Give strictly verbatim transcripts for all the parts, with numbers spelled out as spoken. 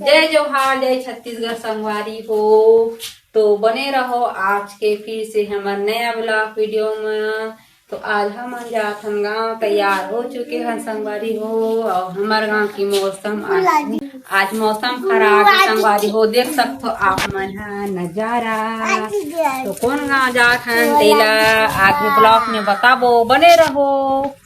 जय जोहार, जय छत्तीसगढ़ संगवारी हो। तो बने रहो आज के फिर से हमर नया vlog video में। तो आज हमन जात हन गाँव, तैयार हो चुके हन संगवारी हो। और हमर गाँव की मौसम आज, आज मौसम खराब है संगवारी हो, देख सकते हो आप मन हा नजारा। तो कौन गाँव जात हन तेला आगे vlog में बताबो, बने रहो।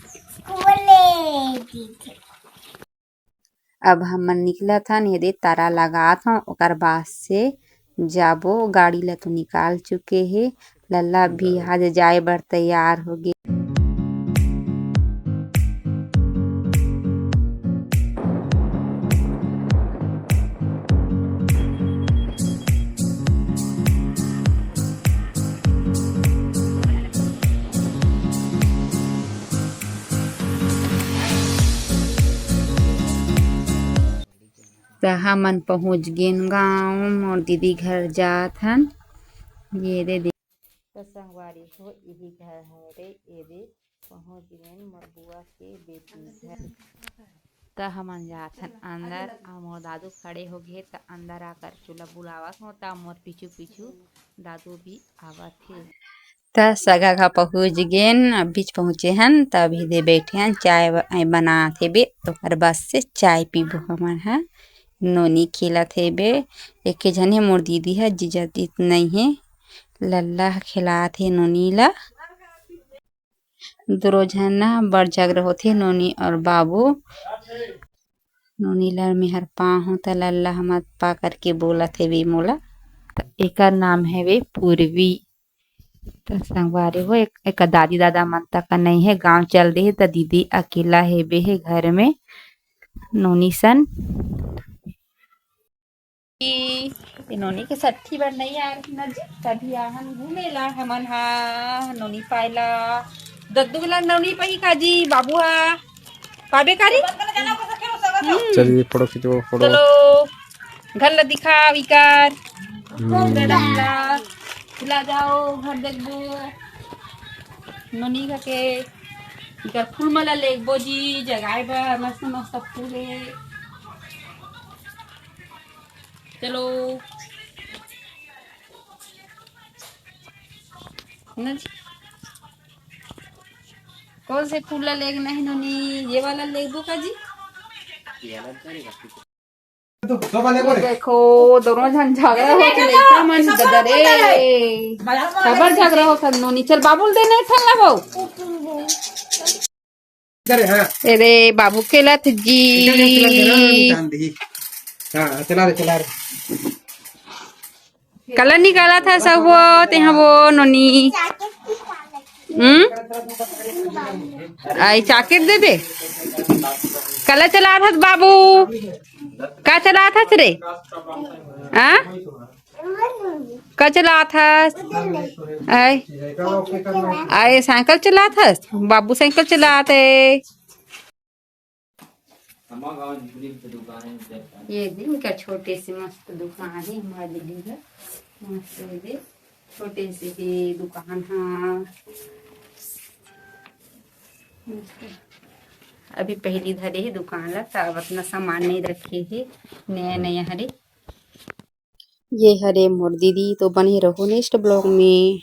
अब हमन निकलत हन, एदे तारा लगात हन, ओकर बाद से जाबो। गाड़ी ला तो निकाल चुके हे, लल्ला भी आज जाए बर तैयार हो गे। त हमन पहुँच गेन गाँव, मोर दीदी घर जात हन। ये दे दे। त संगवारी हो, यही घर है रे, ये दे पहुँच गेन मोर बुआ के बेटी घर। त हमन जात हन अंदर, अउ मोर दादू खड़े हो गे, त अंदर आकर चूल्हा बुलावत हो, त मोर पीछू पीछू दादू भी आवत हे। त सगा घा पहुँच गेन, अभी पहुँचे हन, त अभी दे बैठे हन, चाय ब-, बनात हे बे, ओकर बाद से चाय पीबो हमन ह। नोनी खेलत हे बे, एके झन हे मोर दीदी ह, जीजा जीत नई हे, लल्ला ह खेलात हे नोनी ला। दोनों झन ना बड़ झगड़ा होथे, नोनी और बाबू। नोनी ला मेहर पाहूँ त लल्ला हमर पा करके बोलत हेवे मोला। त एकर नाम हेवे पूर्वी। त संगवारी हो, एक, एकर दादी दादा मन तक नहीं है, गांव चल दे हे, त दीदी अकेला हेबे हे घर में नोनी सन। कि नोनी के सट्ठी बर नहीं आए रहिन जी, तभी आहन घूमे ला हमन हा नोनी पाए ला। दद्दू ला नोनी पाही का जी, बाबू हा पाबे का रे? हम्म। चलिए, फोटो खींचो, फोटो। चलो, घर ला दिखाओ इकर। हम्म। गरम ला, बुला जाओ, घर देखबो। नोनी घर के इकर फूल माला लेगबो जी, जगाए बर मस्त मस्त फूल हे। चलो। ना जी। कौन से फूल ला लेगना हे नोनी? ये वाला लेगबो का जी? देखो, दोनों झन झगड़ा होत हे, लइका मन ददा रे। काबर झगड़ा होत हे नोनी? चल बाबू ल दे, नहीं ठन लगो। अरे, हाँ। अरे, बाबू खेलत जी। हाँ, चला रे, चला रे। काला निकालत हस वो, तेहा वो नोनी। हम्म? आई चॉकलेट दे दे। काला चलात हस बाबू? का चलात हस रे? हाँ? का चलात हस? आय, आय, साइकिल चलात हस? बाबू साइकिल चलात हे। ये दिन का छोटे से मस्त दुकान हे हमारे दिल्ली का। मस्त हे दे, छोटे से ही दुकान हा। अभी पहली धरे हे दुकान ला, तब अतना सामान नहीं रखे हे, नया नया हरे। ये हरे मोर दीदी, तो बने रहो next vlog में।